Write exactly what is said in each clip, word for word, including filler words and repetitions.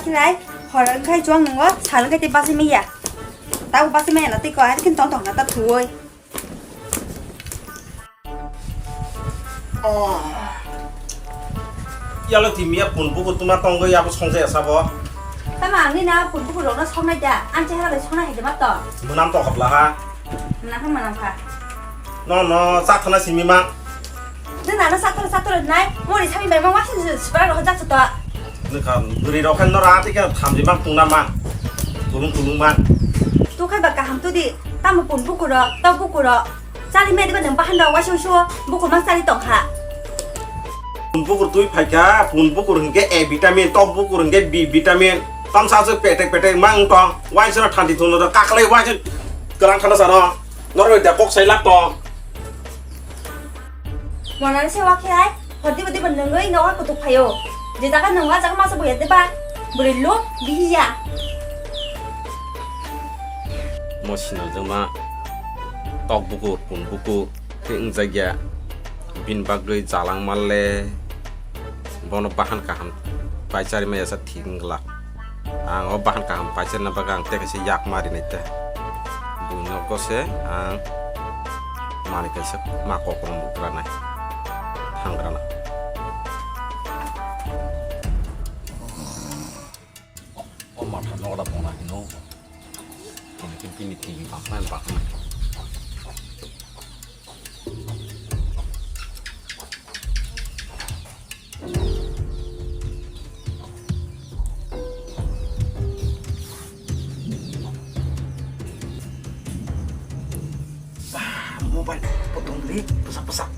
Nai, hor wngkhai chuang nungo, sal wngkhai tei basi maya. Tabo basi maya na tei ko, hai kin tong tong na ta thuoi. Oh. Yalo timiya pun buku tuma tonggo yabo songja ya sabo. Tama angni na pun buku rokno songnai da, ang chehara bai songna hai de ma to. Munam to khapla ha. Munam kha, munam kha. No, no, chathana simi ma. Nang nana chathana chathana nai, mori sami bai ma wasin sibra rok jak to. Nukha, bwrwi rok khe nora tei khe thamjima phungna man. Tulung tulung man. Tukhai ba kaham tudi, tamo pun bukuro, tau bukuro. Chali me diba nang bahan rok wasu su, bukur ma chali tongkha. Pun bukur twi phaikha, pun bukur hwnkhe A vitamin, tok bukur hwnkhe B vitamin. Tamsa se petek petek mang tong, waisano thanti thungno kaklai waisu kwlang khana sano. Norok da kok sai lak tong. Mona se wa khe ai, hor diba diba nungwi nogo kutuk phaio. Je jaga nungwa jaga masa buya diba, bwrwi luk bihiya. Mo sinal jama tok bukur, pun bukur, khe wngjakya. Bini bagwi jalang malle, bono bahan kaham paicharima yasa thik wngla. Ang o bahan kaham paicharna bagwi ang tei kaisa yak ma rinai ta. Buino gose ang manwi kaisa ma kokrwng rwgranai, thangranai. O matha noda pona hino. Kini kini kini baknai baknai. Mobile potong beli pesak-pesak.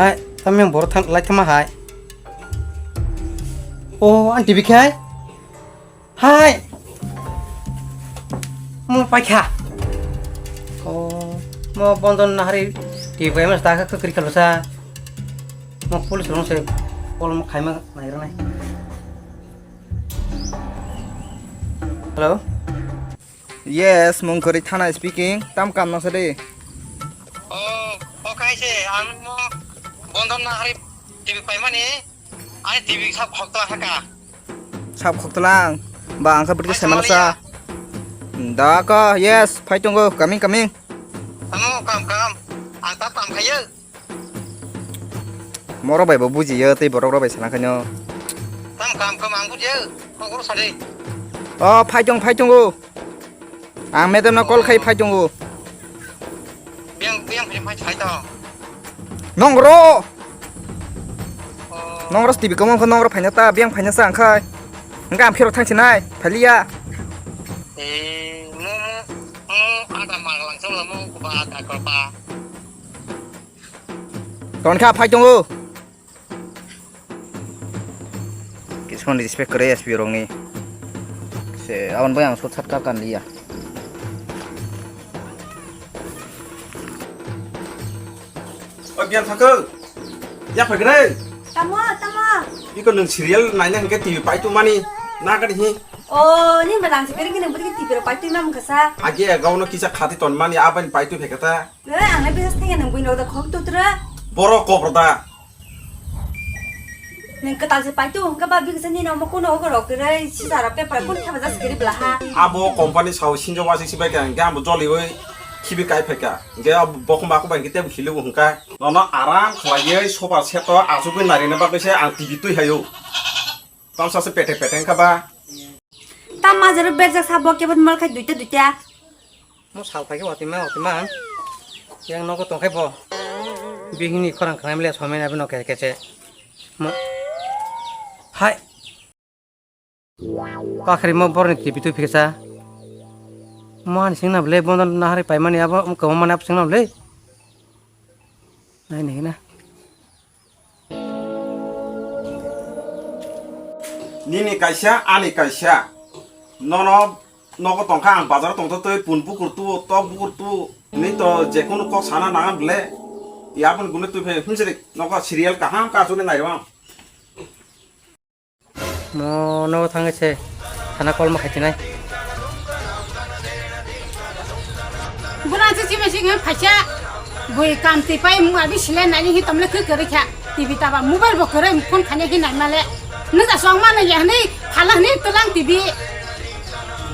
Hai, tamni ang borok thang lai thangma hai. O, ang T V khai. Hai. Mo paikha. O, mo Bondon Nahari T V pai mas ta ka kri kalo sa. Mo police rong se. Pol mo khaima nai rang nai. Hello? Yes, Mungkori Thana speaking. Tam kam nang sadi? Oh, okay se, ang mo Bondon Nahari T V paimani, ani T V sab khoktola haka. Sab khoktolang? Ba ang kha bwrwi khe Bai saimanasa. Da ka, yes, phai tongo, coming, coming. Tamo kam kam, ang ta tam khayo. Moro bai bo bujiyo, tei borok rok bai sana khaino. Tam kam kam ang bujiyo, kok ro sadi. O, phai tong, phai tongo. Ang madam no call khai phai tongo. Biang, biang phai, phai, phai tong. Nong ro. Oh. Nong ro T V komon kho nong ro phaina ta, biang phaina sa ang khai. Engka ang phiro thang sinai, phaliya. Eh, mo, mo, mo, ada maglang sa mo, ko ba ada ko ba. Ton kha phai tongo. Kisman respect kwrwi S P rokni. Se, aboni bai ang short circuit kan liya. O biang thangkho. Ya phaigrei. Tamo, tamo. Iko nwng serial naina hwnkhe T V pai tongmani. Na gadi hi. O, ni belangsi kari kini budi T V ro pai tongma mungkha sa. Age agao no kisa khati tonmani abani pai tong phekata. Eh, ang na bisas thangya nang buino da khok tutra. Boro kobro da. Nang katal se paitu hwnkha ba biksa ni nomo kuno ogo rok rai sisara paper kun thaba jas kiri bla ha. Abo company sao sinjo wasi sibai ka hwnkhe abo joli oi khibi kai phaika. Hwnkhe abo bokhum aku bai hwnkhe tebo hilu hwnkha. Nono aram khlaiwi sofa set o achugwi narina bagwi se ang T V twi hayo. Tamsa se pete pete wngkha ba. Tam majaro berjak sabo kebo mal khai duita duita. Mo sal phaikhe watwi ma, watwi ma. Yang nogo tongkhai bo. Bihini khorang khnai mle somai na bino khe khe se. Mo. Hai. Kakhri mo borni T V twi phiksa. Mo ani singna bole bono nahari paimani abo, mo kwmamani abo singna bole. Nai nai na. Nini kaisa, ani kaisa. Nono nogo tongkha ang bazaro tongtotwi pun bukur tuo, tok bukur tuo. Ni to jekunu kok sana nanga bole. Yabon gune twi phe himsiri nogo serial kaham ka chuli nairo ang. Mo nogo thangwi se thana kolma khaitinai. Buna se chima sing phaisa. Bui kam twi pai mu abi sile nani hi tomle khe kere kha. T V taba mobile bo kere phone khani hi nai male. Nung ja song ma nai ya ni phala ni tulang T V.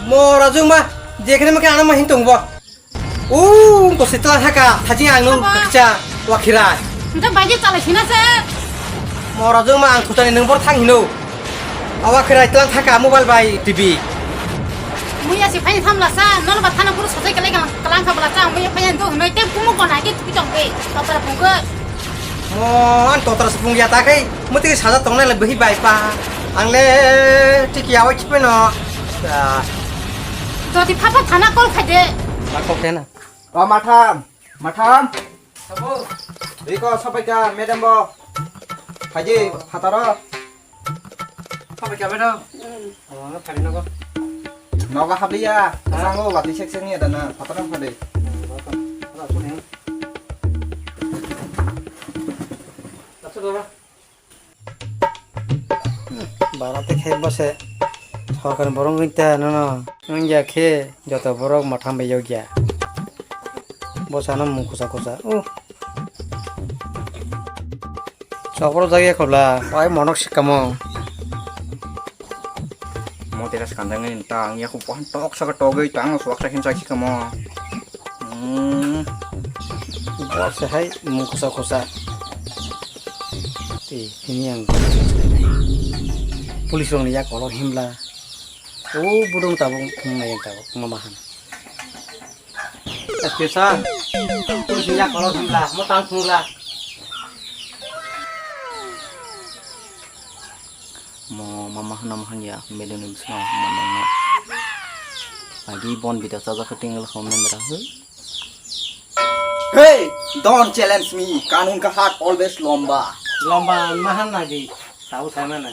Mo rajung ma jekhne ma khe ana ma hin tong bo. Uuu, to sitla thaka, thajing ang nung Apa? Kakcha, wakhirai. Nta baje chala sina se. Mora jong ma ang thutani nung bor thang hino. Awa khirai tlang thaka mobile bai T V. Muya si phai thamla sa, nol ba thana puru sojai kalai kalang kalang kha bla sa, muya phai do noi te kumu kona ke tupi tong be. Totra pungke. Mo an totra sepung ya ta kai. Muti saja tongnai le behi bai pa. Ang le tiki awa kipe no. Ah. Jodi phapha thana call khai de. Ma call khai na. O matham, matham. Sabo. Riko sapai ka madam bo. Phaji phataro. Sapai ka madam. Hmm. Oh, na phari nogo. Nogo habliya. Ha? Sango wati sek sek ni adana phataro phade. Hmm, Bara tei khe bo se sorkar ni borok wngwi ta nono wngya khe joto borok matham bai yokya. Bo sana mung kusa kusa. Uh. Chopro jagya khobla, pai monok sikamo. Mo tera skandang ni ta ang yaku pohon tok saka togwi ta ang suak sakin sak sikamo. Hmm. Bo se hai mung kusa kusa. Tei, tini ang police rokni yak kolok himla. O budung tabuk, hmm, yang tabuk, mama han. S P sir, police ni yak kolok himla, mo tang thungla. Mo mama hana mo hanya, medung ni bisma, mo nang na. Agi bon bida chaja khating la khom nang ra, he? Hey, don't challenge me. Kanun ka haat always lomba. Lomba mahan na di. Tahu saya mana?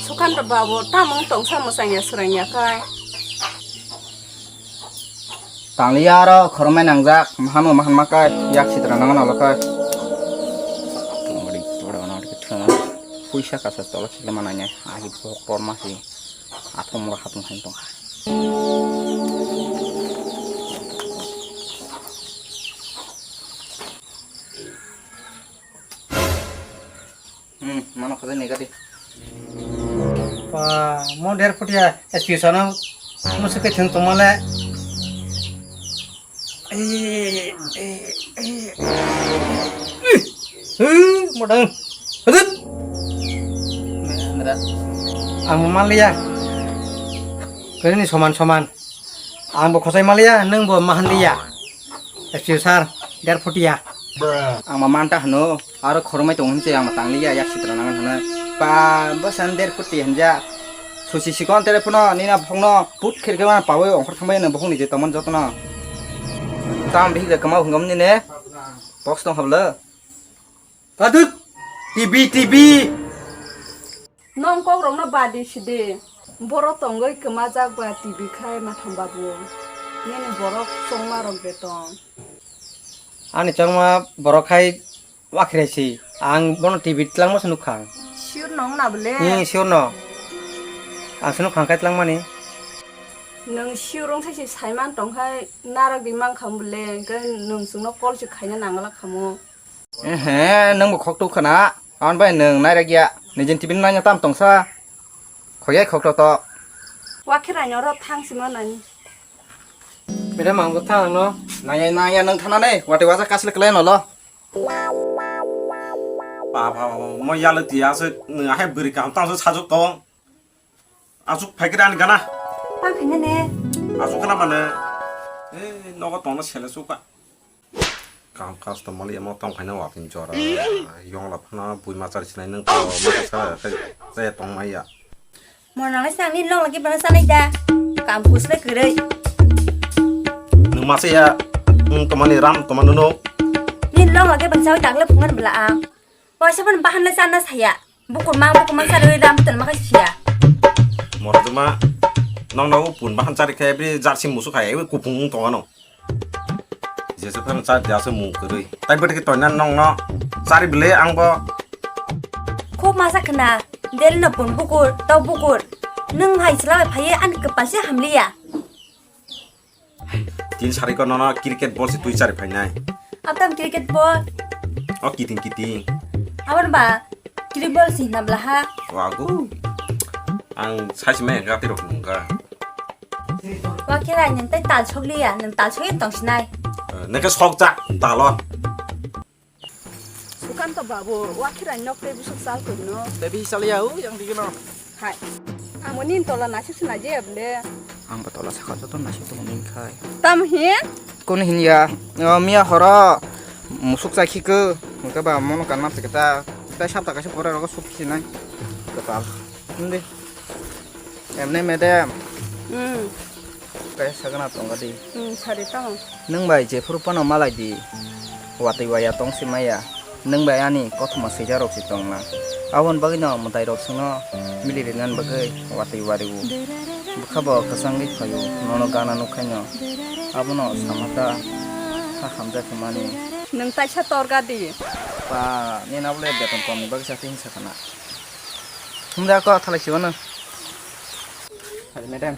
Sukan to babu, tamung tongsa musang ya surang ya kai. Tangliya aro khoroknai nangjak, mahanma mahanma kai, yak sitra nangna nolo kai. Tongri, tora ono ke thana. Puisa kasa tola sile mananya, agi pok porma si. Athom ro hatung hain tongkha. Hmm, mano khajai ni gadi. Pa, mo der phutia S P sano musu ke thung tongmale. Eh, eh, eh, eh. Eh, modang. Hadut. Ang mo manliya. Kini soman soman. Ang bo khosai manliya, nung bo mahanliya. F C U sir, der phutia. Ang ma manta hano, aro khoroknai tong hinse ang ma tangliya, yak sitra nangan hano. Pa, bwsang der phuti hinja. Susi sikon telephone no, nina phone no, put kherke ma pawi ongkhor thangbai no, bohong ni je tomon jotono. Tam bihik da kama hungam ni ne. Box tong hablo. Kadut, T V, T V. Nong kok rok no badi sidi. Borok tongwi kwmajak ba T V khai matham babu. Nini borok chongma rok de tong. Ani chongma borok khai wakhirai si. Ang bono T V twlangma se nukha ang. Sure nong na bole? Hmm, sure no. Ang se nukha ang khai twlangmani. Nwng sure wng sai se saiman tong khai narwk di mang kham bole. Hwnkhe nwng chwngno call se khaina nangla khamo. Ehe, nwng bo khok tuk khna. Aboni bai nwng nairek ya. Nijin T V no naina tam tongsa. Khoyai khok tok tok. Wakhe raino oro thang sima nani. Madam, ang bo thang no. Naya, naya, nwng thana nei. Wati waja kasle klai no lo. Ba, ba, ba, ba, mo yalo ti aswk, nwng ahai bwrwi kaham tang aswk sajuk tong. Aswk phaikre ani gana. Tang khaina ne. Aswk khna mane. Eh, nogo tongna sele suka. Kam kasto mali amo tong khaina wa tin jora. Yong la phana bui machar sinai nang to machar sa khe tong maya. Mo nang le sang ni long lagi bana sanai da. Kam kus le kwrwi. Nung masa ya. Nung tomani ram tomani no. Ni long lagi bana sawi tak le phungan bela ang. Poisa pun bahan le sana saya. Bukur mang bukur mang sa rwi ram ton ma kha sia. Mora juma. Nokno o pun bahan chari khe bri jarsi musuk hai, ui kupung wng tongo no. Jesa phano chari dia se mung kwrwi. Tai bwtwi khe toina nokno chari bwle ang bo. Khub masa khna, Delhi no pun bukur, tau bukur. Nwng hai chwla bai phaiwi ani kwpal se hamliya. Tin sari ko nono cricket ball se twi chari phainai. Atam cricket ball. O kiting kiting. Abon ba cricket ball si hinna bla ha. Wagu. Ang sai se mai gati rok nungka. Wa khe rai nwng tai tal sok liya, nwng tal sok tong sinai. Nengke sok jak talo. Sukanto babu, wa khe rai nok tei busuk sal tongno. Tebi saliya u yang digino. Hai. Amo nin tola nasik sina je able. Ang ba tola saka joto nasik tong ning khai. Tam hin? Kun hin ya? O, miya horo musuk chai khiko. Mungke ba mono kanma peketa. Tai sapta kaisa pore rogo suk sinai. Ketal. Hindi. Emne madam. Hmm. Kaya sagana tonga di. Hmm, sari tamo. Nwng bai jephuru phano malai di. Watwi waya tong si maya. Nwng bai ani kothoma swijak rok si tongna. Aboni bagwi no mwtai rok songno mili rinani bagwi watwi wari o. Bwkha bo kwchangwi phaio, nono gana nukhaino. Abono samata ha hamjak mani. Nwng taisa torga di. Pa, nini abole beton komni bagwi sa tei hinsa khana. Hum da ko thalai sibano. Hai, madam.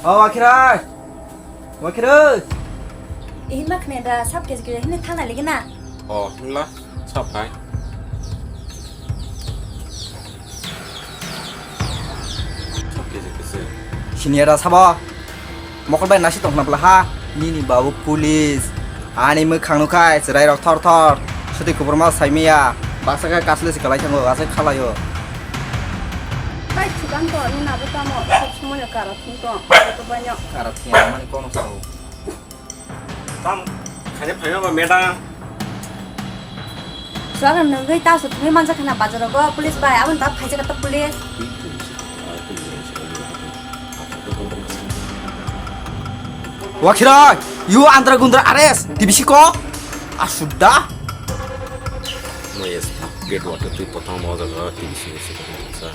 O, Wakhirai! Wakhirai! Ihin ma khne da sab kis kis hini thana ligi na. O, himla, sab hai. Sab kis kis. Sini ada sabo. Mokol bai nasi tongkhna bwla ha, nini babu police. Ani mwkhang nukhai chwrai rok thor thor. Sotwi kuburma saimaya. Baksa khe kasle se kalai thango, asai khalaio. Tai chukang to, ni nabo tamo, sob somoi no karo thung to, to baino. Karo thung mani kono sao. Tam, khaina phaima ba madam. Suaga nungwi ta su thumwi manjak khana bazar rogo police bai, aboni bab khaijak ta police. Wakhirai, you andra gundra arrest, T B C ko? Asudda? Mo yes, gate water twi potong mo jaga T B C ko sika mo sa.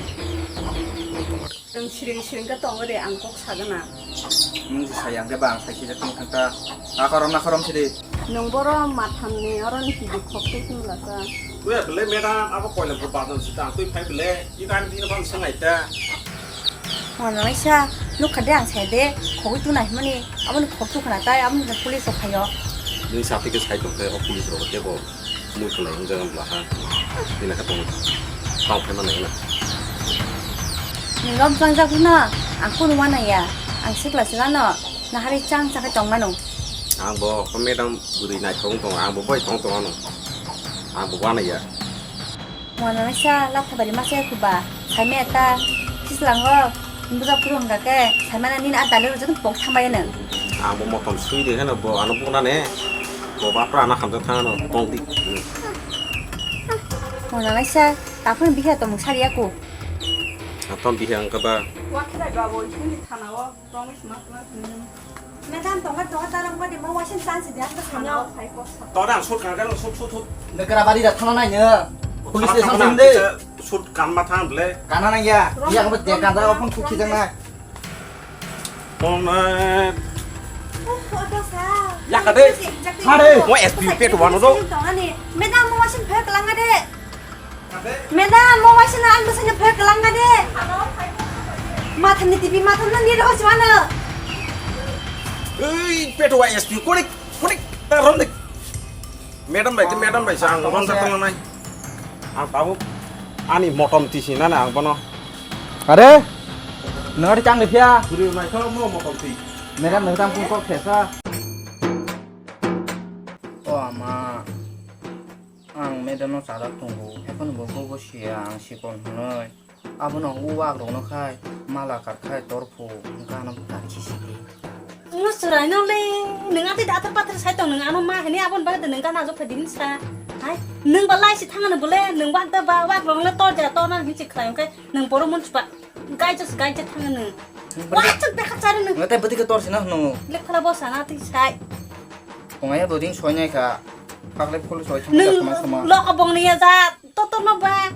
Nwng siring siring khe tongo de, ang kok sagana. Nwng se sai ang khe ba ang sai sijak tong thang ta. Nakorom nakorom sidi. Nwng boro mathamni oro ni kiji khok tei tong lasa. Twi bele madam abo koilam ko badon sita ang twi phai bele ina ni dino ban sangai ta. Mona laisa nukha de ang sai de khogwi tuna himani aboni khok tu khana tai aboni police rok phaio. Nwng sapi khe sai tong khe o police rok tebo. Mui khwlai wng jaga bwla ha. Bini khe tong tong phai mano hino. Ni lom chang jak no, ang kunu wana ya. Ang sikla sila no, na hari chang chak tong mano. Ang bo ko madam bwrwi naithok wng tongo, ang bo bai tong tong ano. Ang bo wana ya. Wana sa latha bari masa ya kuba. Saimaya ta, sislango, bujak phuru hwnkha khe, saimana nini a dalirok joto pok thambai nw. Ang bo motom sui de heno bo ano buna ne, bo bapra ano hamjak thang ano tong di. Wana sa, taphun biha tomung sari aku. Atom biha angka ba. Wakilai babo, ini thana o. Madam, tonga tonga talang ba de mo wasin chance de ang thana o. Tora ang sut kang kang sut sut sut. Nokra bari da thana nai ne. Police station thana, thang de. Sut kan ma thang ble. Kana nai ya. Ya ko de kan da phone sut khijang nai. Phone, eh. Oh, auto sa. Ya ka de. Exactly. Hare. Mo S P pet wano do. Madam, mo wasin phek langa de. Madam, mo waisa na ang bwsai no phek lang ga de. Matham ni T V, matham na ni roh chwa na. Ei, peto wa S P, konik, konik, ta rom de. Madam bai, madam bai sa ang rom da tong nai. Ang tabu ani motom tisi na na ang bono. Are, nang ari chang de phia. Buri mai kho mo motom ti. Madam nang tam pung kok phesa. O ama. Ang madam no chajak tongo, ekhon bo bobo siya ang sikon hwnwi. Abono ang o wak rokno khai mala kar khai torphu wngkha ano kar khe sidi. Nwng chwrai no le, nwng atwi da atar patar sai tong nwng ano ma hini aboni bagwi nwng gana jok phai din sa. Hai, nwng ba lai si thangano bole, nwng wak da ba wak rokno tor ja tor na hin si khlai wngkhe nwng borok mun chuba. Gaijak se gaijak thangno. Nwng bwtwi- Wa chwng bekha chari nwng. Nwng tei bwtwi khe tor sina hwno. Lek phala bo sana twi sai. Ongaya doding soinai kha. Pakle phul soi thangma Nwng sama sama. Lo abong ni ya ja. Totor no ba.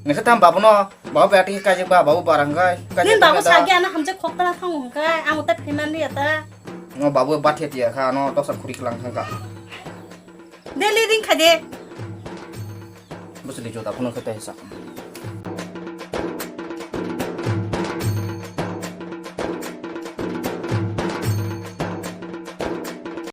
Nokhe tam babu no, babu bai ating kaijak ba, babu barang kai. Nin babu sagi ano hamjak khok tana thang hong kai, ang utai phaimani ya ta. No babu bathe tiya kha, no tosa khuri klang thang ka. Deli ring kha de. Bosli jota phone khe tai sa.